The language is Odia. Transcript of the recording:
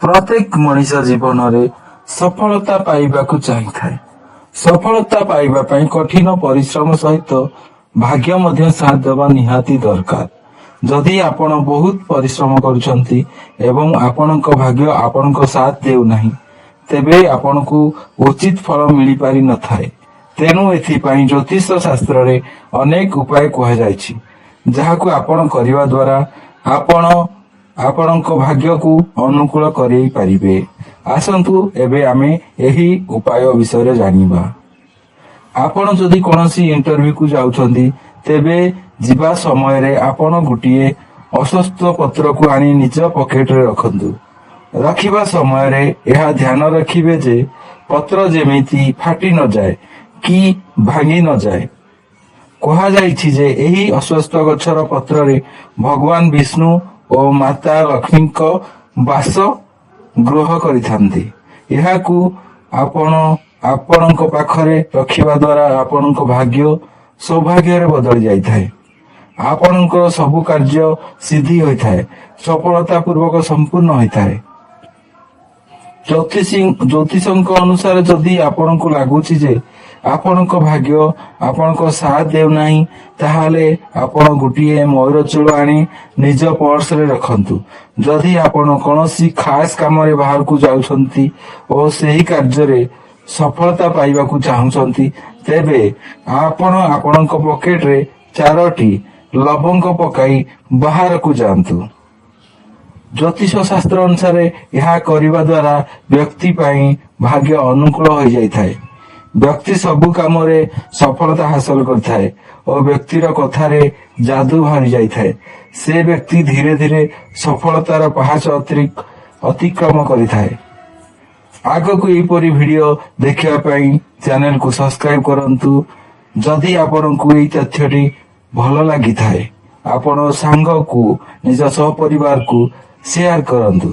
ପ୍ରତ୍ୟେକ ମଣିଷ ଜୀବନରେ ସଫଳତା ପାଇବାକୁ ଚାହିଁଥାଏ। ସଫଳତା ପାଇବା ପାଇଁ କଠିନ ପରିଶ୍ରମ ସହିତ ଭାଗ୍ୟ ମଧ୍ୟ ସାଥ ଦେବା ନିହାତି ଦରକାର। ଯଦି ଆପଣ ବହୁତ ପରିଶ୍ରମ କରୁଛନ୍ତି ଏବଂ ଆପଣଙ୍କ ଭାଗ୍ୟ ଆପଣଙ୍କ ସାଥ ଦେଉନାହିଁ, ତେବେ ଆପଣଙ୍କୁ ଉଚିତ ଫଳ ମିଳିପାରି ନଥାଏ। ତେଣୁ ଏଥିପାଇଁ ଜ୍ୟୋତିଷ ଶାସ୍ତ୍ରରେ ଅନେକ ଉପାୟ କୁହାଯାଇଛି, ଯାହାକୁ ଆପଣ କରିବା ଦ୍ୱାରା ଆପଣ ଆପଣଙ୍କ ଭାଗ୍ୟକୁ ଅନୁକୂଳ କରେଇ ପାରିବେ। ଆସନ୍ତୁ ଏବେ ଆମେ ଏହି ଉପାୟ ବିଷୟରେ ଜାଣିବା। ଆପଣ ଯଦି କୌଣସି ଇଣ୍ଟରଭ୍ୟୁକୁ ଯାଉଛନ୍ତି, ତେବେ ଯିବା ସମୟରେ ଆପଣ ଗୋଟିଏ ଅଶ୍ୱତ୍ଥ ପତ୍ରକୁ ଆଣି ନିଜ ପକେଟରେ ରଖନ୍ତୁ। ରଖିବା ସମୟରେ ଏହା ଧ୍ୟାନ ରଖିବେ ଯେ ପତ୍ର ଯେମିତି ଫାଟି ନଯାଏ କି ଭାଙ୍ଗି ନଯାଏ। କୁହାଯାଇଛି ଯେ ଏହି ଅଶ୍ୱତ୍ଥ ଗଛର ପତ୍ରରେ ଭଗବାନ ବିଷ୍ଣୁ ଓ ମାତା ଲକ୍ଷ୍ମୀଙ୍କ ବାସ ଗୃହ କରିଥାନ୍ତି। ଏହାକୁ ଆପଣ ଆପଣଙ୍କ ପାଖରେ ରଖିବା ଦ୍ୱାରା ଆପଣଙ୍କ ଭାଗ୍ୟ ସୌଭାଗ୍ୟରେ ବଦଳି ଯାଇଥାଏ। ଆପଣଙ୍କର ସବୁ କାର୍ଯ୍ୟ ସିଦ୍ଧି ହୋଇଥାଏ, ସଫଳତା ପୂର୍ବକ ସମ୍ପୂର୍ଣ୍ଣ ହୋଇଥାଏ। ଜ୍ୟୋତିଷଙ୍କ ଅନୁସାରେ ଯଦି ଆପଣଙ୍କୁ ଲାଗୁଛି ଯେ ଆପଣଙ୍କ ଭାଗ୍ୟ ଆପଣଙ୍କ ସାଥ ଦେଉନାହିଁ, ତାହେଲେ ଆପଣ ଗୋଟିଏ ମୟୂର ଚୂଳ ଆଣି ନିଜ ପର୍ସରେ ରଖନ୍ତୁ। ଯଦି ଆପଣ କୌଣସି ଖାସ କାମରେ ବାହାରକୁ ଯାଉଛନ୍ତି ଓ ସେହି କାର୍ଯ୍ୟରେ ସଫଳତା ପାଇବାକୁ ଚାହୁଁଛନ୍ତି, ତେବେ ଆପଣ ଆପଣଙ୍କ ପକେଟରେ ଚାରୋଟି ଲବଙ୍ଗ ପକାଇ ବାହାରକୁ ଯାଆନ୍ତୁ। ଜ୍ୟୋତିଷ ଶାସ୍ତ୍ର ଅନୁସାରେ ଏହା କରିବା ଦ୍ୱାରା ବ୍ୟକ୍ତି ପାଇଁ ଭାଗ୍ୟ ଅନୁକୂଳ ହୋଇଯାଇଥାଏ। ବ୍ୟକ୍ତି ସବୁ କାମରେ ସଫଳତା ହାସଲ କରିଥାଏ ଓ ବ୍ୟକ୍ତିର କଥାରେ ଯାଦୁ ଭରି ଯାଇଥାଏ। ସେ ବ୍ୟକ୍ତି ଧୀରେ ଧୀରେ ସଫଳତାର ପାହାଚ ଅତିକ୍ରମ କରିଥାଏ। ଆଗକୁ ଏହିପରି ଭିଡିଓ ଦେଖିବା ପାଇଁ ଚ୍ୟାନେଲକୁ ସବସ୍କ୍ରାଇବ କରନ୍ତୁ। ଯଦି ଆପଣଙ୍କୁ ଏହି ତଥ୍ୟଟି ଭଲ ଲାଗିଥାଏ, ଆପଣ ସାଙ୍ଗକୁ, ନିଜ ସହପରିବାରକୁ ସେୟାର କରନ୍ତୁ।